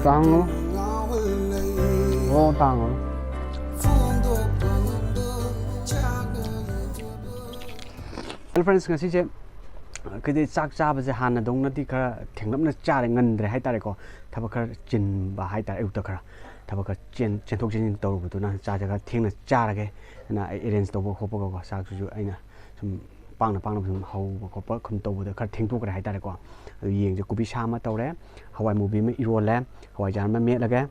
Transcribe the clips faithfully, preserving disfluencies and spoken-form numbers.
ꯇꯥꯡꯉꯣ꯫ ꯑꯣ, ꯇꯥꯡꯉꯣ꯫ Hello friends, ꯉꯁꯤꯁꯦ ꯑꯩꯈꯣꯏꯗꯤ ꯆꯥꯛ ꯆꯥꯕꯁꯦ ꯍꯥꯟꯅꯗꯧꯅꯗꯤ ꯈꯔ ꯊꯦꯡꯂꯞꯅ ꯆꯥꯔꯦ, ꯉꯟꯗ꯭ꯔꯦ ꯍꯥꯏꯇꯥꯔꯦꯀꯣ꯫ ꯊꯕꯛ ꯈꯔ ꯆꯤꯟꯕ ꯍꯥꯏꯇꯥꯔꯦ, ꯑꯌꯨꯛꯇ ꯈꯔ ꯊꯕꯛ ꯈꯔ ꯆꯦꯟ-, ꯆꯦꯟꯊꯣꯛ ꯆꯦꯟꯁꯤꯟ ꯇꯧꯔꯨꯕꯗꯨꯅ ꯆꯥꯁꯦ ꯈꯔ ꯊꯦꯡꯅ ꯆꯥꯔꯒꯦ ꯍꯥꯏꯅ ꯑꯩ arrange ꯇꯧꯕ ꯈꯣꯠꯄꯒꯀꯣ, ꯆꯥꯛꯁꯤꯁꯨ ꯑꯩꯅ ꯁꯨꯝ ꯄꯥꯡꯅ ꯄꯥꯡꯅ ꯁꯨꯝ ꯍꯧꯕ ꯈꯣꯠꯄ ꯁꯨꯝ ꯇꯧꯕꯗ ꯈꯔ ꯊꯦꯡꯗꯣꯛꯈ꯭ꯔꯦ ꯍꯥꯏꯇꯥꯔꯦꯀꯣ꯫ ꯑꯗꯨ ꯌꯦꯡꯁꯦ, ꯀꯣꯕꯤ ꯁꯥ ꯑꯃ ꯇꯧꯔꯦ, ꯍꯋꯥꯏ ꯃꯨꯕꯤ ꯑꯃ ꯏꯔꯣꯜꯂꯦ, ꯍꯋꯥꯏꯖꯥꯔ ꯑꯃ ꯃꯦꯠꯂꯒꯦ,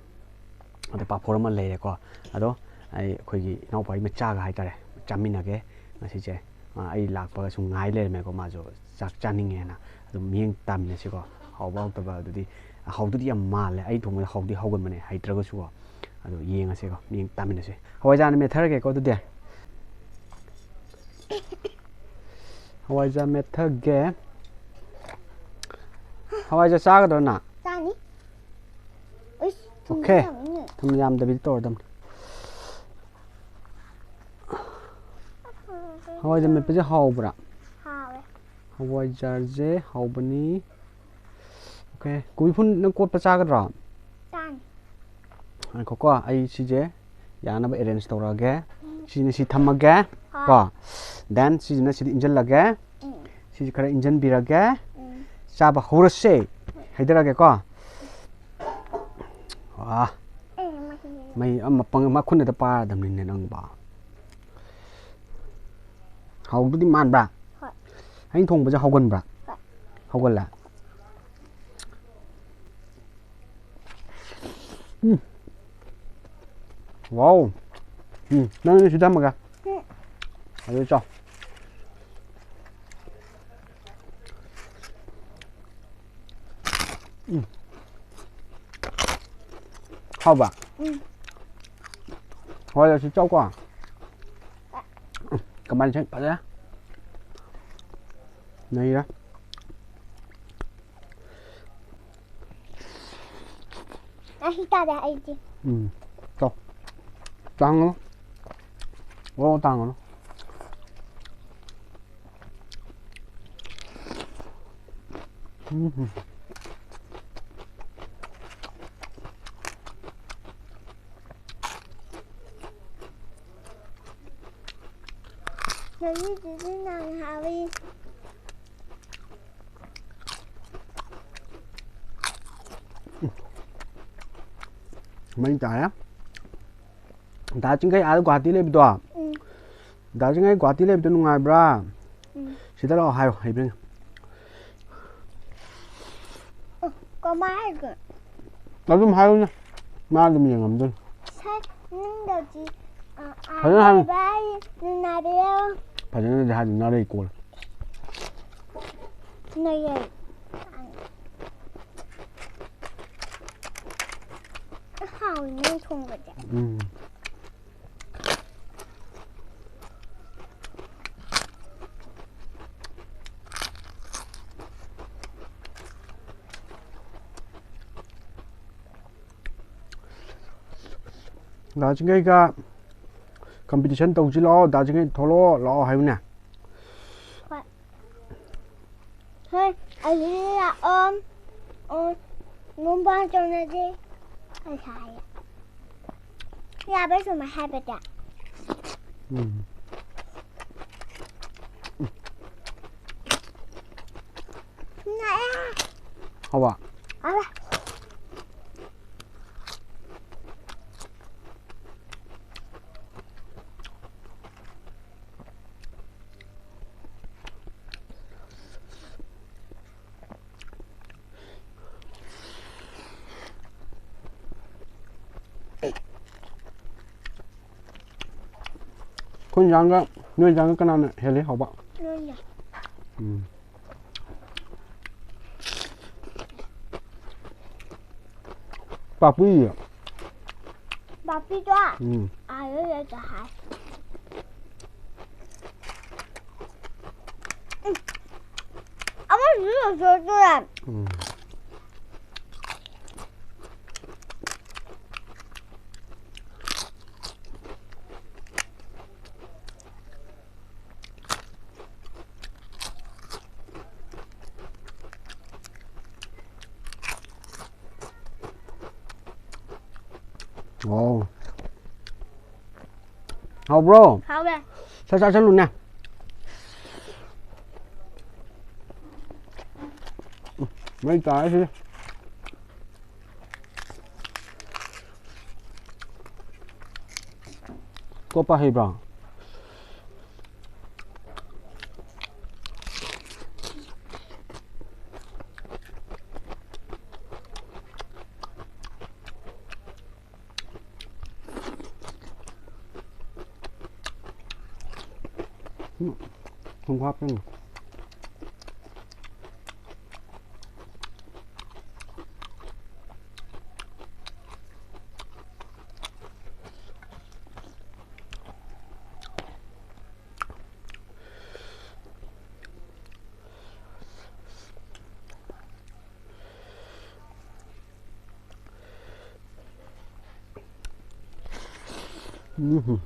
ꯑꯗ ꯄꯥꯐꯣꯔ ꯑꯃ ꯂꯩꯔꯦꯀꯣ꯫ ꯑꯗꯣ ꯑꯩ, ꯑꯩꯈꯣꯏꯒꯤ ꯏꯅꯥꯎꯄꯥꯒꯤ ꯃꯆꯥꯒ ꯍꯥꯏꯇꯥꯔꯦ, ꯆꯥꯃꯤꯟꯅꯒꯦ ꯉꯁꯤꯁꯦ꯫ ꯃꯥ ꯑꯩ ꯂꯥꯛꯄꯒ ꯁꯨꯝ ꯉꯥꯏ ꯂꯩꯔꯝꯃꯦꯀꯣ, ꯃꯥꯁꯨ ꯆꯥꯛ ꯆꯥꯅꯤꯡꯉꯦꯅ꯫ ꯑꯗꯨꯝ ꯃꯤꯠꯌꯦꯡ ꯇꯥꯃꯤꯟꯅꯁꯤꯀꯣ꯫ ꯍꯥꯎꯕ ꯍꯥꯎꯇꯕ ꯑꯗꯨꯗꯤ, ꯍꯥꯎꯗꯨꯗꯤ ꯌꯥꯝ ꯃꯥꯜꯂꯦ, ꯑꯩ ꯊꯣꯡꯕꯗ ꯍꯥꯎꯗꯤ ꯍꯥꯎꯒꯟꯕꯅꯦ ꯍꯩꯇ꯭ꯔꯒꯁꯨꯀꯣ꯫ ꯑꯗꯣ ꯌꯦꯡꯉꯁꯤꯀꯣ, ꯃꯤꯠꯌꯦꯡ ꯇꯥꯃꯤꯟꯅꯁꯤ꯫ ꯍꯋꯥꯏꯖꯥꯔꯅ ꯃꯦꯠꯊꯔꯒꯦꯀꯣ ꯑꯗꯨꯗꯤ꯫ ꯍꯋꯥꯏꯖꯥꯔ ꯃꯦꯠꯊꯒꯦ꯫ ꯍꯋꯥꯏꯖꯥꯔ ꯆꯥꯒꯗ꯭ꯔꯣ ꯅꯪ? ꯆꯥꯅꯤ꯫ ꯎꯏꯁ, ꯊꯨꯝꯗꯤ ꯑꯣꯀꯦ꯫ ꯌꯥꯝꯃꯤꯅꯦ꯫ ꯊꯨꯝ ꯌꯥꯝꯗꯕꯤꯗ ꯇꯧꯔꯗꯝꯅꯤ꯫ ꯍꯋꯥꯏꯖꯥꯔ ꯃꯦꯠꯄꯁꯦ ꯍꯥꯎꯕ꯭ꯔꯥ? ꯍꯥꯎꯋꯦ꯫ ꯍꯋꯥꯏꯖꯥꯔꯁꯦ ꯍꯥꯎꯕꯅꯤ꯫ ꯑꯣꯀꯦ, ꯀꯣꯕꯤ ꯐꯨꯜ ꯅꯪ ꯀꯣꯠꯄ ꯆꯥꯒꯗ꯭ꯔꯣ? ꯆꯥꯅꯤ꯫ ꯉꯥꯏꯈꯣꯀꯣ, ꯑꯩ ꯁꯤꯁꯦ ꯌꯥꯅꯕ arrange ꯇꯧꯔꯛꯑꯒꯦ꯫ ꯎꯝ꯫ ꯁꯤꯅ ꯁꯤ ꯊꯝꯃꯒꯦ ꯍꯣꯏ꯫ ꯀꯣ꯫ Then ꯁꯤꯁꯤꯅ ꯁꯤꯗ ꯏꯟꯁꯤꯜꯂꯒꯦ꯫ ꯎꯝ꯫ ꯁꯤꯁꯤ ꯈꯔ ꯏꯟꯁꯤꯟꯕꯤꯔꯒꯦ꯫ ꯎꯝ꯫ ꯆꯥꯕ ꯍꯧꯔꯁꯦ꯫ ꯍꯩꯊꯔꯒꯦꯀꯣ꯫ ꯋꯥ꯫ ꯎꯝ, ꯃꯍꯤ꯫ ꯃꯩ ꯑꯃ ꯄꯪ-, ꯃꯈꯨꯟꯗ ꯄꯥꯔꯗꯕꯅꯤꯅꯦ ꯅꯪꯕꯣ꯫ ꯍꯥꯎꯗꯨꯗꯤ ꯃꯥꯟꯕ꯭ꯔꯥ? ꯍꯣꯏ꯫ ꯑꯩꯅ ꯊꯣꯡꯕꯁꯦ ꯍꯧꯒꯟꯕ꯭ꯔꯥ? ꯍꯣꯏ꯫ ꯍꯧꯒꯜꯂꯦ? ꯎꯝ꯫ ꯋꯥꯎ꯫ ꯎꯝ, ꯅꯪ ꯁꯤ ꯊꯝꯃꯒ꯫ ꯎꯝ꯫ ꯑꯗꯨ ꯆꯥꯎ꯫ ꯎꯝ꯫ ꯍꯥꯎꯕ? ꯎꯝ꯫ ꯍꯣꯏ, ꯑꯁꯤ ꯆꯥꯎꯀꯣ꯫ ꯎꯝ, ꯀꯃꯥꯏꯅ ꯁꯦꯝ-, ꯐꯖꯔꯦ꯫ ꯅꯩꯔꯦ꯫ ꯑꯩ ꯇꯥꯔꯦ ꯑꯩꯗꯤ꯫ ꯎꯝ꯫ ꯆꯥꯎ꯫ ꯇꯥꯡꯉꯣ꯫ ꯑꯣ, ꯇꯥꯡꯉꯣ꯫ ꯎꯝ꯫ ꯉꯁꯤꯗꯤ ꯅꯪ ꯍꯥꯎꯏ꯫ ꯃꯩ ꯇꯥꯔꯦ꯫ ꯗꯥ ꯆꯤꯡꯈꯩ ꯑꯥꯗ ꯒꯨꯍꯥꯇꯤ ꯂꯩꯕꯗꯣ? ꯎꯝ꯫ ꯗꯥ ꯆꯤꯡꯈꯩ ꯒꯨꯍꯥꯇꯤ ꯂꯩꯕꯗꯣ ꯅꯨꯡꯉꯥꯏꯕ꯭ꯔꯥ? ꯎꯝ꯫ ꯁꯤꯗ ꯂꯥꯛꯑꯣ ꯍꯥꯏꯌꯣ, ꯍꯩꯕ꯭ꯔꯥ ꯌꯦꯡꯉꯣ꯫ ꯑꯣ, ꯀꯃꯥꯏ ꯍꯥꯏꯒꯦ? ꯑꯗꯨꯝ ꯍꯥꯏꯌꯨꯅꯦ꯫ ꯃꯥ ꯑꯗꯨꯝ ꯌꯦꯡꯉꯝꯗꯣꯏꯅꯤ꯫ ꯁꯥꯔ, ꯅꯪꯗꯧꯗꯤ, ꯑ, ꯑ, ꯐꯖꯅ ꯍꯥꯏꯌꯨ꯫ ꯕꯥꯏ ꯕꯥꯏ, ꯅꯨꯡꯉꯥꯏꯕꯤꯌꯨ꯫ ꯐꯖꯅꯗꯤ ꯍꯥꯏꯗꯤ ꯅꯥꯔꯩ ꯀꯣꯜꯂꯦ꯫ ꯅꯥꯔꯩ꯫ ꯍꯥꯎꯋꯤ ꯅꯪ ꯊꯣꯡꯕꯁꯦ꯫ ꯎꯝ꯫ ꯗꯥ ꯆꯤꯡꯈꯩꯒ competition ꯇꯧꯁꯤ ꯂꯥꯛꯑꯣ, ꯗꯥ ꯆꯤꯡꯈꯩ ꯊꯣꯛꯂꯛꯑꯣ, ꯂꯥꯛꯑꯣ ꯍꯥꯏꯌꯨꯅꯦ꯫ ꯍꯣꯏ꯫ ꯍꯣꯏ, ꯑꯗꯨꯗꯤ ꯂꯥꯛꯑꯣ꯫ ꯑꯣ, ꯅꯣꯡꯕꯥꯟ ꯆꯣꯡꯅꯁꯦ꯫ ꯑꯩ ꯁꯥꯏꯌꯦ꯫ ꯌꯥꯕ꯭ꯔꯥ ꯁꯨꯃꯥꯏ ꯍꯥꯏꯕꯗꯤ? ꯎꯝ꯫ ꯅꯥꯛꯑꯦ꯫ ꯍꯥꯎꯕ? ꯍꯥꯎꯋꯦ꯫ ꯑꯩꯈꯣꯏ ꯏꯟꯖꯥꯡꯒ ꯅꯣꯏ ꯏꯟꯖꯥꯡꯒ ꯀꯅꯥꯅ ꯍꯦꯜꯂꯤ ꯍꯥꯎꯕ? ꯅꯣꯏꯅ꯫ ꯎꯝ꯫ ꯄꯥꯛꯄꯤ꯫ ꯄꯥꯛꯄꯤꯗꯣ? ꯎꯝ꯫ ꯑꯥꯗ ꯂꯩꯇ ꯍꯥꯏ꯫ ꯎꯝ꯫ ꯑꯃꯁꯨ ꯂꯣꯏꯊꯣꯛꯇꯣꯔꯦ꯫ ꯎꯝ꯫ ꯋꯥꯎ꯫ ꯍꯥꯎꯕ꯭ꯔꯣ? ꯍꯥꯎꯋꯦ꯫ ꯁꯠ ꯆꯥꯁꯜꯂꯨꯅꯦ꯫ ꯃꯩ ꯇꯥꯔꯦ ꯁꯤꯗꯤ꯫ ꯇꯣꯠꯄ ꯍꯩꯕ꯭ꯔꯣ? ꯎꯝ, ꯊꯨꯝ ꯍꯥꯞꯄꯅꯤ꯫ ꯎꯝ꯫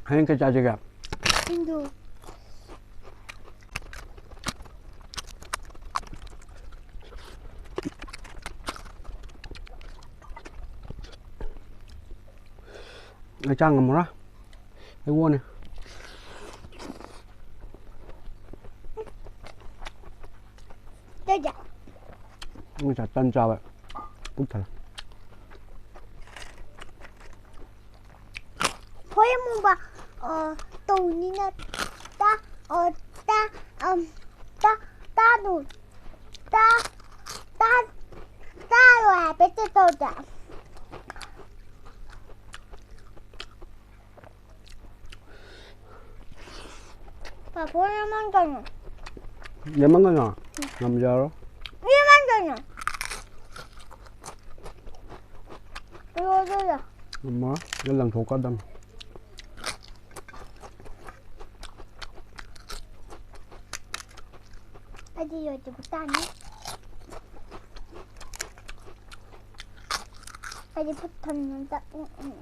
ꯍꯌꯦꯡ ꯀꯩ ꯆꯥꯁꯤꯒꯦ? ꯁꯤꯡꯖꯨ꯫ ꯑꯩ ꯆꯥ ꯉꯝꯃꯔꯣꯏ꯫ ꯑꯩ ꯑꯣꯅꯤ꯫ ꯀꯩꯒꯤ? ꯉꯁꯥꯏ ꯇꯟ ꯆꯥꯕ ꯄꯨꯛ ꯊꯜꯂꯦ꯫ ꯍꯣꯔꯦꯟ ꯃꯨꯛꯕꯥꯡ, ꯑ, ꯇꯧꯅꯤꯅ ꯇꯥ-, ꯑ, ꯇꯥ-, ꯑꯝ, ꯇꯥ-, ꯇꯥꯗꯨ-, ꯇꯥ-, ꯇꯥ-, ꯇꯥꯔꯣꯏ ꯍꯥꯏꯐꯦꯠꯇ ꯇꯧꯗꯦ꯫ ꯄꯥꯐꯣꯔ ꯌꯥꯝꯃꯟꯒꯅꯨ꯫ ꯌꯥꯝꯃꯟꯒꯅꯨ? ꯉꯝꯖꯔꯣ꯫ ꯌꯥꯝꯃꯟꯒꯅꯨ꯫ ꯂꯣꯏꯗꯣꯏꯔꯣ? ꯉꯝꯃꯔꯣꯏ꯫ ꯂꯪꯊꯣꯛꯀꯗꯝꯅꯤ꯫ ꯑꯩꯗꯤ ꯂꯣꯏꯗ꯭ꯔꯤꯕ ꯇꯥꯅꯤ꯫ ꯑꯩꯗꯤ ꯐꯨꯠ ꯊꯝꯅ ꯆꯥꯛ ꯎꯝ ꯎꯝ꯫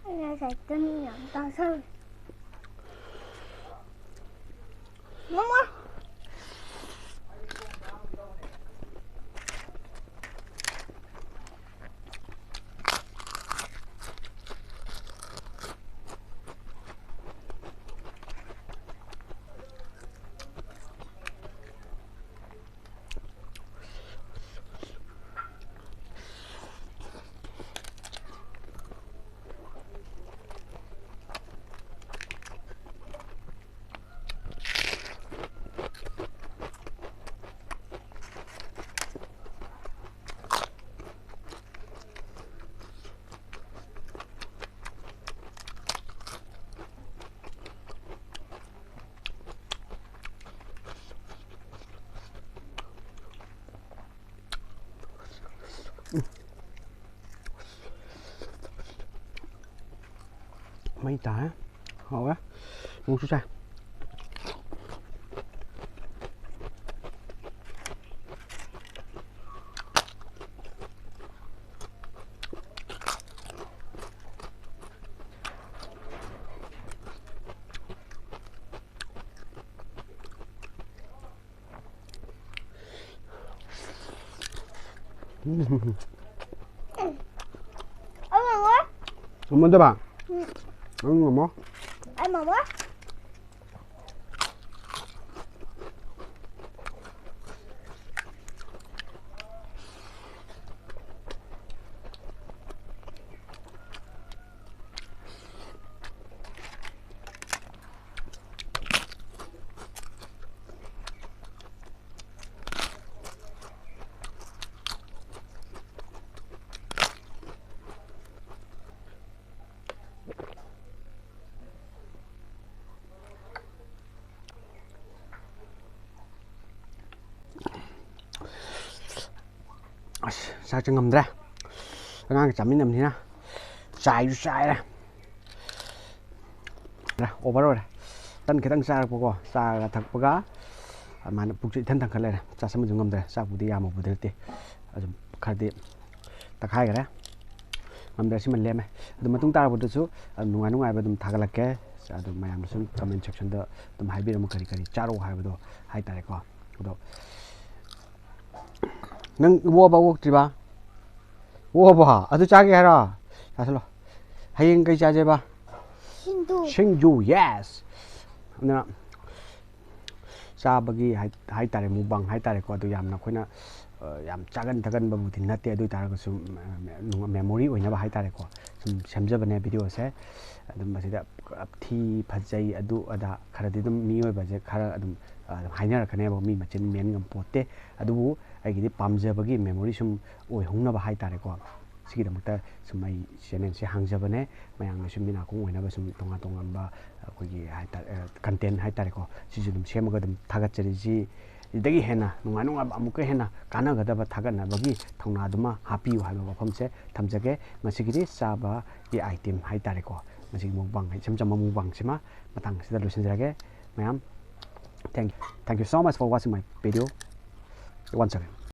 ꯑꯩ ꯉꯁꯥꯏ ꯇꯟ ꯌꯥꯝ ꯆꯥꯁꯜꯂꯦ꯫ ꯃꯃꯥ! ꯃꯩ ꯇꯥꯔꯦ꯫ ꯍꯥꯎꯔꯦ꯫ ꯅꯣꯡꯁꯨ ꯁꯥꯏ꯫ ꯎꯝ꯫ ꯑꯩ ꯉꯝꯃꯣꯏ꯫ ꯉꯝꯃꯣꯏꯗꯕ? ꯎꯝ꯫ ꯅꯪ ꯉꯝꯃꯣ? ꯑꯩ ꯉꯝꯃꯣꯏ꯫ ꯑꯁ, ꯆꯥꯛꯁꯦ ꯉꯝꯗ꯭ꯔꯦ꯫ ꯑꯉꯥꯡꯒ ꯆꯥꯃꯤꯟꯅꯕꯅꯤꯅ꯫ ꯆꯥꯏꯁꯨ ꯆꯥꯏꯔꯦ꯫ ꯑꯣꯚꯔ ꯑꯣꯏꯔꯦ꯫ ꯇꯟ ꯈꯤꯇꯪ ꯆꯥꯔꯛꯄꯀꯣ, ꯆꯥꯒ ꯊꯛꯄꯒ ꯑꯗꯨꯃꯥꯏꯅ ꯄꯨꯛꯁꯨ ꯏꯊꯟ ꯊꯟꯒꯠ ꯂꯩꯔꯦ꯫ ꯆꯥꯁꯟꯕꯁꯨ ꯉꯝꯗ꯭ꯔꯦ꯫ ꯆꯥꯛꯄꯨꯗꯤ ꯌꯥꯝꯃꯕꯨꯗꯤ ꯅꯠꯇꯦ, ꯑꯗꯨꯝ ꯈꯔꯗꯤ ꯇꯛꯈꯥꯏꯈ꯭ꯔꯦ꯫ ꯉꯝꯗ꯭ꯔꯦ, ꯁꯤꯃ ꯂꯦꯝꯃꯦ꯫ ꯑꯗꯨ ꯃꯇꯨꯡ ꯇꯥꯔꯛꯄꯗꯁꯨ ꯑꯗꯨꯝ ꯅꯨꯡꯉꯥꯏ ꯅꯨꯡꯉꯥꯏꯕ ꯑꯗꯨꯝ ꯊꯥꯒꯠꯂꯛꯀꯦ꯫ ꯑꯗꯨ ꯃꯌꯥꯝꯅ ꯁꯨꯝ ꯀꯃꯦꯟ ꯁꯦꯛꯁꯟꯗ ꯑꯗꯨꯝ ꯍꯥꯏꯕꯤꯔꯝꯃꯨ, ꯀꯔꯤ ꯀꯔꯤ ꯆꯥꯔꯛꯑꯣ ꯍꯥꯏꯕꯗꯣ ꯍꯥꯏꯇꯥꯔꯦꯀꯣ꯫ ꯑꯗꯣ ꯅꯪ ꯑꯣꯛꯑꯕ ꯑꯣꯛꯇ꯭ꯔꯤꯕ? ꯑꯣꯛꯑꯕꯣ? ꯑꯗꯨ ꯆꯥꯒꯦ ꯍꯥꯏꯔꯣ? ꯆꯥꯁꯤꯜꯂꯣ꯫ ꯍꯌꯦꯡ ꯀꯩ ꯆꯥꯁꯦꯕ? ꯁꯤꯡꯖꯨ꯫ ꯁꯤꯡꯖꯨ, ꯌꯦꯁ꯫ ꯑꯗꯨꯅ ꯆꯥꯕꯒꯤ ꯍꯥꯏ ꯍꯥꯏꯇꯥꯔꯦ, ꯃꯨꯛꯕꯥꯡ ꯍꯥꯏꯇꯥꯔꯦꯀꯣ꯫ ꯑꯗꯨ ꯌꯥꯝꯅ ꯑꯩꯈꯣꯏꯅ ꯑ, ꯌꯥꯝ ꯆꯥꯒꯟ ꯊꯛꯒꯟꯕꯕꯨꯗꯤ ꯅꯠꯇꯦ, ꯑꯗꯨ ꯑꯣꯏ ꯇꯥꯔꯒꯁꯨ ꯃꯦꯃꯣꯔꯤ ꯑꯣꯏꯅꯕ ꯍꯥꯏꯇꯥꯔꯦꯀꯣ, ꯁꯨꯝ ꯁꯦꯝꯖꯕꯅꯦ ꯚꯤꯗꯤꯑꯣꯁꯦ꯫ ꯑꯗꯨꯝ ꯃꯁꯤꯗ ꯊꯤ ꯐꯖꯩ ꯑꯗꯨ ꯑꯗꯥ ꯈꯔꯗꯤ ꯑꯗꯨꯝ ꯃꯤꯑꯣꯏꯕꯁꯦ ꯈꯔ ꯑꯗꯨꯝ ꯑ, ꯍꯥꯏꯅꯔꯛꯀꯅꯦꯕ, ꯃꯤ ꯃꯆꯤꯟ ꯃꯦꯟ ꯉꯝꯄꯣꯠꯇꯦ꯫ ꯑꯗꯨꯕꯨ ꯑꯩꯒꯤꯗꯤ ꯄꯥꯝꯖꯕꯒꯤ ꯃꯦꯃꯣꯔꯤ ꯁꯨꯝ ꯑꯣꯏꯍꯧꯅꯕ ꯍꯥꯏꯇꯥꯔꯦꯀꯣ꯫ ꯁꯤꯒꯤꯗꯃꯛꯇ ꯁꯨꯝ ꯑꯩ ꯆꯦꯅꯦꯜꯁꯦ ꯍꯥꯡꯖꯕꯅꯦ꯫ ꯃꯌꯥꯝꯅꯁꯨ ꯃꯤ ꯅꯥꯀꯣꯡ ꯑꯣꯏꯅꯕ ꯁꯨꯝ ꯇꯣꯉꯥꯟ ꯇꯣꯉꯥꯟꯕ ꯑꯩꯈꯣꯏꯒꯤ ꯍꯥꯏꯇꯥꯔꯦ, ꯀꯟꯇꯦꯟ ꯍꯥꯏꯇꯥꯔꯦꯀꯣ, ꯁꯤꯁꯨ ꯑꯗꯨꯝ ꯁꯦꯝꯃꯒ ꯑꯗꯨꯝ ꯊꯥꯒꯠꯆꯔꯤ꯫ ꯁꯤꯗꯒꯤ ꯍꯦꯟꯅ ꯅꯨꯡꯉꯥꯏ ꯅꯨꯡꯉꯥꯏꯕ, ꯑꯃꯨꯛꯀ ꯍꯦꯟꯅ ꯀꯥꯟꯅꯒꯗꯕ ꯊꯥꯒꯠꯅꯕꯒꯤ ꯊꯧꯅꯥꯗꯨꯃ ꯍꯥꯞꯄꯤꯌꯨ ꯍꯥꯏꯕ ꯋꯥꯐꯝꯁꯦ ꯊꯝꯖꯒꯦ꯫ ꯉꯁꯤꯒꯤꯗꯤ ꯆꯥꯕꯒꯤ ꯑꯥꯏꯇꯦꯝ ꯍꯥꯏꯇꯥꯔꯦꯀꯣ, ꯉꯁꯤꯒꯤ ꯃꯨꯛꯕꯥꯡ, ꯏꯆꯝ ꯆꯝꯕ ꯃꯨꯛꯕꯥꯡꯁꯤꯃ ꯃꯇꯥꯡ ꯑꯁꯤꯗ ꯂꯣꯏꯁꯤꯟꯖꯔꯒꯦ꯫ ꯃꯌꯥꯝ, thank you, thank you so much for watching my video once again.